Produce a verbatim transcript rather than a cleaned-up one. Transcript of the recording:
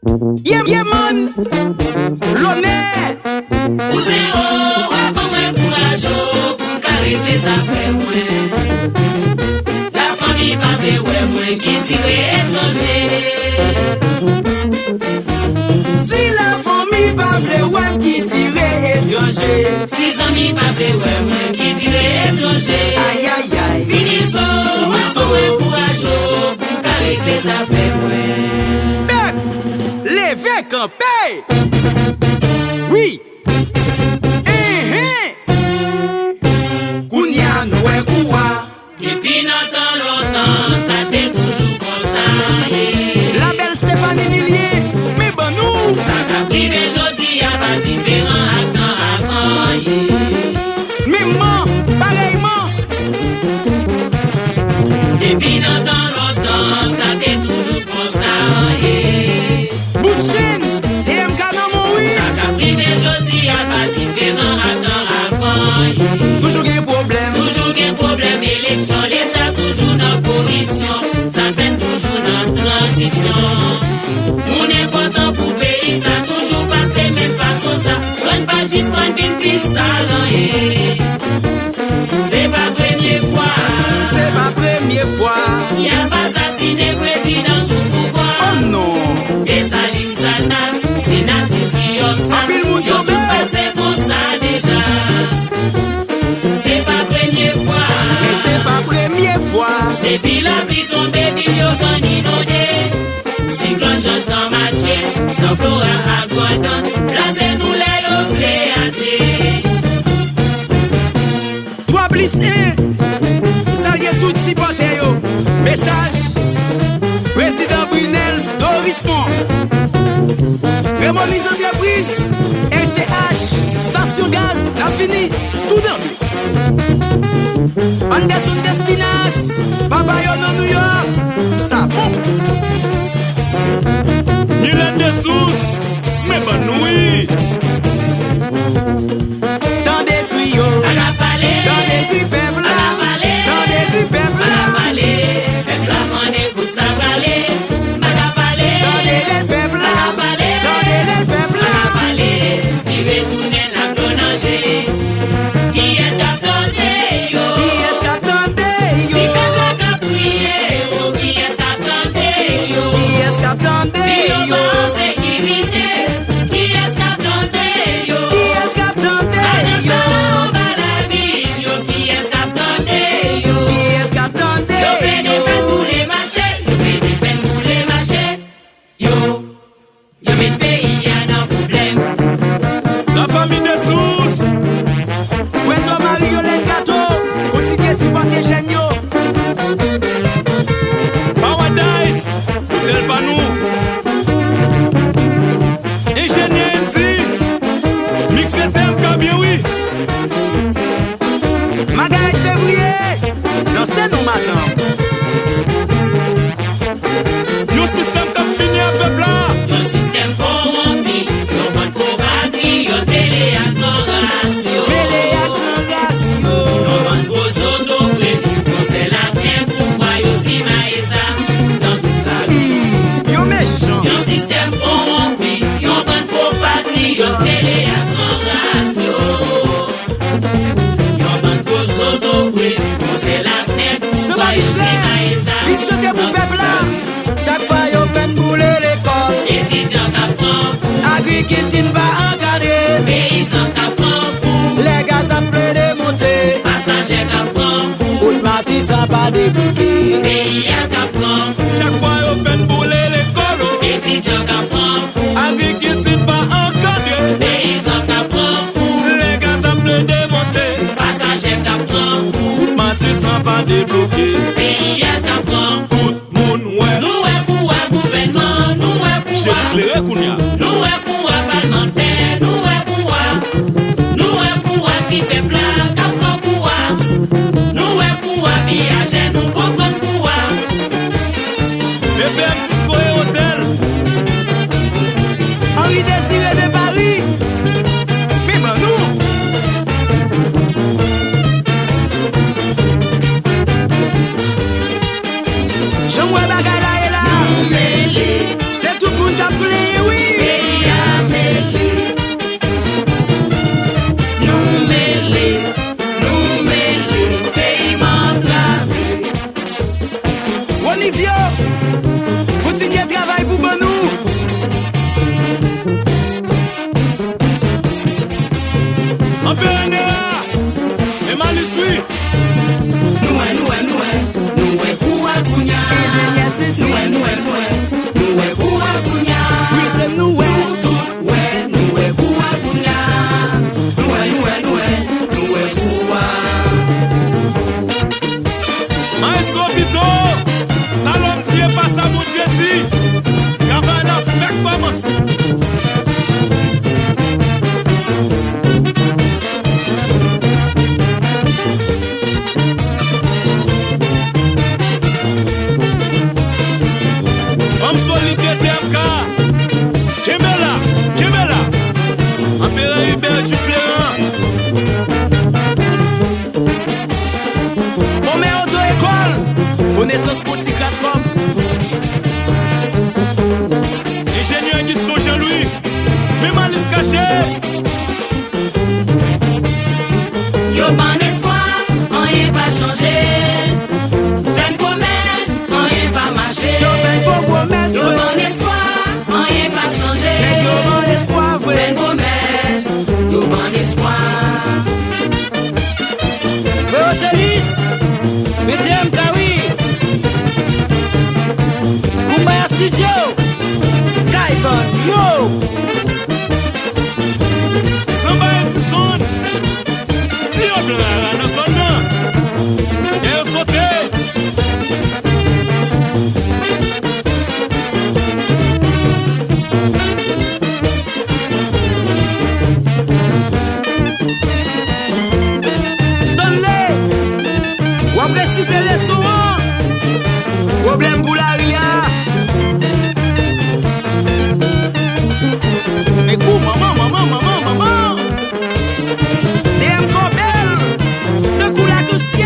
Yeah, yeah, man! Lonè! Kouzen o, w a ban mwen kouraj o, pou m ka regle zafè mwen. Lafanmi pa vle wè mwen ki tire etranje. Si lafanmi pa vle wè m ki tire etranje. Si zanmi pa vle wè mwen ki tire etranje. Ayayay. Minis o, w a ban mwen kouraj o, pou m ka regle zafè mwen. Bèk, leve kanpe! Wi! Enhen! Kounye a nou wè kou a. Depi nan tan lontan, sa te toujou konsa ye. Labèl Stéphanie Milien, men ban nou. Sa k ap rive jodi a pa diferan ak tan avan ye. Menmman, parèyman. Depi nan tan lontan, sa te toujou konsa ye. Bout chenn, T M K nan men w wi. Sa k ap rive jodi a pa diferan ak tan avan ye. Toujou gen pwoblèm. Toujou gen pwoblèm, eleksyon, leta toujou nan koripsyon. Sa fè n toujou nan tranzisyon. Moun enpòtan pou peyi sa toujou pase menm fason sa. Rann pa jis pran vin pi sal anyen. Se pa premye fwa. Se pa premye fwa. Y ap asasinen prezidan sou pouvwa. Oh non. Desalin, Sata, Senatris, Viyòb, sa, anpil moun yo tonbe. Tout pase konsa deja. Se pa premye fwa. Men se pa premye fwa. Depi lapli tonbe, vil yo konn inonde. Siklòn Jòj nan Matye, nan Flora ak Gòdon, blaze nou lè yo vle adye. Twa plis en, salye tout sipòtè yo. Mesaj, Prezidan Brunel Dorismond. Remoliz antrepriz, R C H, estasyon gaz, n ap vini tou danbe. Anderson Despinas, papa yo nan New York, sa bon. Mylène Dessources, men ban nou wi. Tande kri yo, tande kri pèp la, tande kri pèp la. Pèp la mande kote sa prale. M pa ka pale. Tande lè pèp la, tande lè pèp la. Vire tounen n ap dlo nan je. Kiyès k ap tande yo? Kiyès k ap tande yo? Ti pèp la k ap kriye o, kiyès k ap tande yo? Kiyès k ap tande yo? Fi yo pa an sekirite, kiyès k ap tande yo? Kiyès k ap tande yo? Madan sa yo anba lavil yo, kiyès k ap tande yo? Kiyès k ap tande yo? Yo plede fè n boule mache, yo plede fè n boule mache. Yo, yo met peyi a nan pwoblèm. Lafanmi Dessources, Pwèto Mari, Yolèn Kato, kontinye sipòte jèn yo. Paradise, otèl pa nou. Enjenyè Andy, mikse T M K byen wi. Magaret Fevriye, danse non madanm. Yon sistèm k ap fini ak pèp la. Yon sistèm kowonpi, yon bann fo patriyòt mele ak gran ras yo. Mele ak gran ras yo. Yon bann gwo zotobre, yon sèl ak men pouvwa yo simaye zam nan tout lari. Hmm, yo mechan. Yon sistèm kowonpi, yon bann fo patriyòt mele ak gran ras yo. Yon bann gwo zotobre, yon sèl ak men pouvwa yo simaye zam. Vin chante pou pèp la. Chak fwa yo fè n boule lekòl, etidyan k ap pran kou, agrikilti n pa ankadre, peyizan k ap pran kou, lè gaz ap plede monte, pasaje k ap pran kou, wout Matisan pa debloke, peyi a k ap pran kou. Chak fwa yo fè n boule lekòl o, etidyan k ap pran kou, agrikilti n pa ankadre, peyizan k ap pran kou, lè gaz ap plede monte, pasaje k ap pran kou, wout Matisan pa debloke, peyi a k ap pran kou. Moun wè. Nou wè kou a gouvènman, nou wè kou a. Je klere kounye a. Nou wè kou a palmantè, nou wè kou a. Nou wè kou a ti pèp la k ap pran kou a. Nou wè kou a piyajè, nou konprann kou a. B P M Disco e Otèl. Henri Désiré de Paris. Men ban nou. Jan m wè bagay la ye la. Nou mele. Se tout moun k ap plenyen Ban nou. Anperè Nera, e Malis wi. Nou wè, nou wè, nou wè, nou wè kou a kounya. Enjenyè Sisi. Nou wè, nou wè, nou wè, nou wè kou a kounya. Wi, se nou wè. Nou tout wè, nou wè kou a kounya. Nou wè, nou wè, nou wè, nou wè kou a. Maestro Vito, sa lòm di e pa sa Bondye di. Travay la fèk kòmanse. Fanm solid de T M K. Kenbe la, kenbe la. Anperè Hubert Diferan. Onmen oto ekòl, konesans pou ti kras kòb. Enjenyè Giston Jean Louis, men Malis kache. Yo bann espwa, anyen pa chanje. Fè n pwomès, anyen pa mache. Yo fè n fo pwomès, yo wi. Bann espwa, anyen pa chanje. Nèg yo bann espwa vre. Fè n pwomès, yo bann espwa. Frè Selis, mete M K wi. Kumbaya Studio, Kay Bann, yo. Sanba Edison, ti yo blan rara nan zòn nan. Kè yo sote. Stanley, w ap resite leson an. Pwoblèm pou lari a. Men kou manman, manman, manman, manman. D M Kobel, tankou lakansye.